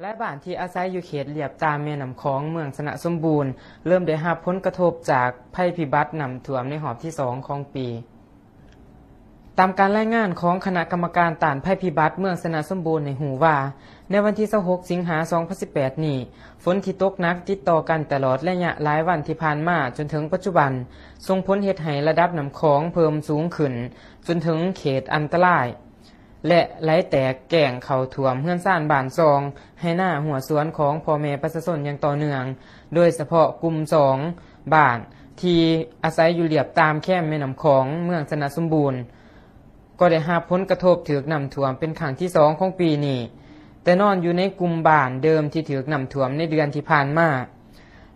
ຫຼາຍບ້ານທີ່ອາໄສຢູ່ເຂດລຽບຕາມແມ່ນ້ຳຂອງເມືອງຊະນະສົມບູນ ເລີ່ມໄດ້ຮັບຜົນກະທົບຈາກໄພພິບັດນ້ຳຖ້ວມໃນຮອບທີສອງຂອງປີ. ຕາມການລາຍງານຂອງຄະນະກຳມະການຕ້ານໄພພິບັດເມືອງຊະນະສົມບູນໃຫ້ຮູ້ວ່າ ໃນວັນທີຊາວຫົກ ສິງຫາ ສອງພັນສິບແປດນີ້ ຝົນທີ່ຕົກໜັກຕິດຕໍ່ກັນຕະຫຼອດໄລຍະຫຼາຍວັນທີ່ຜ່ານມາຈົນເຖິງປັດຈຸບັນ ສົ່ງຜົນເຮັດໃຫ້ລະດັບນ້ຳຂອງເພີ່ມສູງຂຶ້ນຈົນເຖິງເຂດອັນຕະລາຍ ແລະ ໄຫຼແຕກແກ້ງເຂົ້າຖ້ວມເຮືອນຊານບ້ານຊ່ອງ, ໄຮ່ນາ, ຮົ້ວສວນຂອງພໍ່ແມ່ປະຊາຊົນຢ່າງຕໍ່ເນື່ອງ, ໂດຍສະເພາະກຸ່ມສອງບ້ານທີ່ອາໄສຢູ່ລຽບຕາມແຄມແມ່ນ້ຳຂອງເມືອງຊະນະສົມບູນ ກໍໄດ້ຮັບຜົນກະທົບຖືກນ້ຳຖ້ວມເປັນຄັ້ງທີສອງຂອງປີນີ້, ແຕ່ນອນຢູ່ໃນກຸ່ມບ້ານເດີມທີ່ຖືກນ້ຳຖ້ວມໃນເດືອນທີ່ຜ່ານມາ.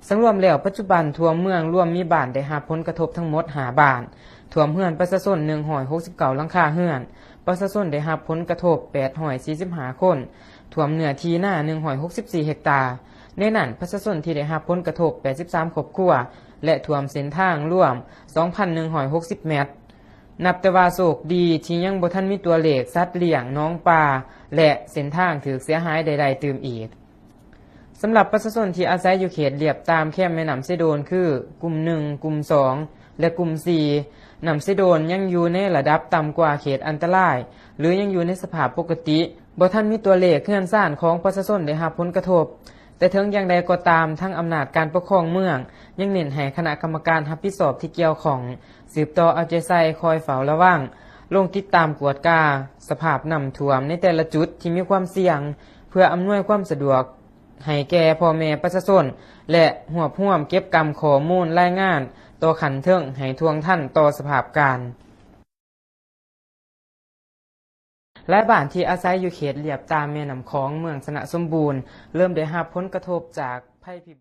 ສັງລວມແລ້ວ, ປັດຈຸບັນທົ່ວເມືອງລວມມີບ້ານໄດ້ຮັບຜົນກະທົບທັງໝົດຫ້າບ້ານ, ຖ້ວມເຮືອນປະຊາຊົນໜຶ່ງຮ້ອຍຫົກສິບເກົ້າຫຼັງຄາເຮືອນ, ປະຊາຊົນໄດ້ຮັບຜົນກະທົບແປດຮ້ອຍສີ່ສິບຫ້າຄົນ, ຖ້ວມເນື້ອທີ່ນາໜຶ່ງຮ້ອຍຫົກສິບສີ່ເຮັກຕາ. ໃນນັ້ນ, ປະຊາຊົນທີ່ໄດ້ຮັບຜົນກະທົບແປດສິບສາມຄອບຄົວ ແລະ ຖ້ວມເສັ້ນທາງລວມສອງພັນໜຶ່ງຮ້ອຍຫົກສິບແມັດ. ນັບແຕ່ວ່າໂຊກດີທີ່ຍັງບໍ່ທັນມີຕົວເລກສັດລ້ຽງ, ໜອງປາ ແລະ ເສັ້ນທາງຖືກເສຍຫາຍໃດໆຕື່ມອີກ. ສຳລັບປະຊາຊົນທີ່ອາໄສຢູ່ເຂດລຽບຕາມແຄມແມ່ນ້ຳເຊໂດນ ຄື ກຸ່ມໜຶ່ງ, ກຸ່ມສອງ ແລະ ກຸ່ມສີ່ ນ້ຳເຊໂດນຍັງຢູ່ໃນລະດັບຕ່ຳກວ່າເຂດອັນຕະລາຍ ຫຼື ຍັງຢູ່ໃນສະພາບປົກກະຕິ, ບໍ່ທັນມີຕົວເລກເຮືອນຊານຂອງປະຊາຊົນໄດ້ຮັບຜົນກະທົບ. ແຕ່ເຖິງຢ່າງໃດກໍຕາມ, ທາງອຳນາດການປົກຄອງເມືອງຍັງເນັ້ນໃຫ້ຄະນະກຳມະການຮັບຜິດຊອບທີ່ກ່ຽວຂ້ອງ ສືບຕໍ່ເອົາໃຈໃສ່, ຄອຍເຝົ້າລະວັງ, ລົງຕິດຕາມກວດກາສະພາບນ້ຳຖ້ວມໃນແຕ່ລະຈຸດທີ່ມີຄວາມສ່ຽງ ເພື່ອອຳນວຍຄວາມສະດວກໃຫ້ແກ່ພໍ່ແມ່ປະຊາຊົນ ແລະ ຮວບຮວມເກັບກຳຂໍ້ມູນລາຍງານຕໍ່ຂັ້ນເທິງໃຫ້ທ່ວງທັນຕໍ່ສະພາບການ. ຫຼາຍບ້ານທີ່ອາໄສຢູ່ເຂດລຽບຕາມແມ່ນ້ຳຂອງເມືອງຊະນະສົມບູນ ເລີ່ມໄດ້ຮັບຜົນກະທົບຈາກໄພພິ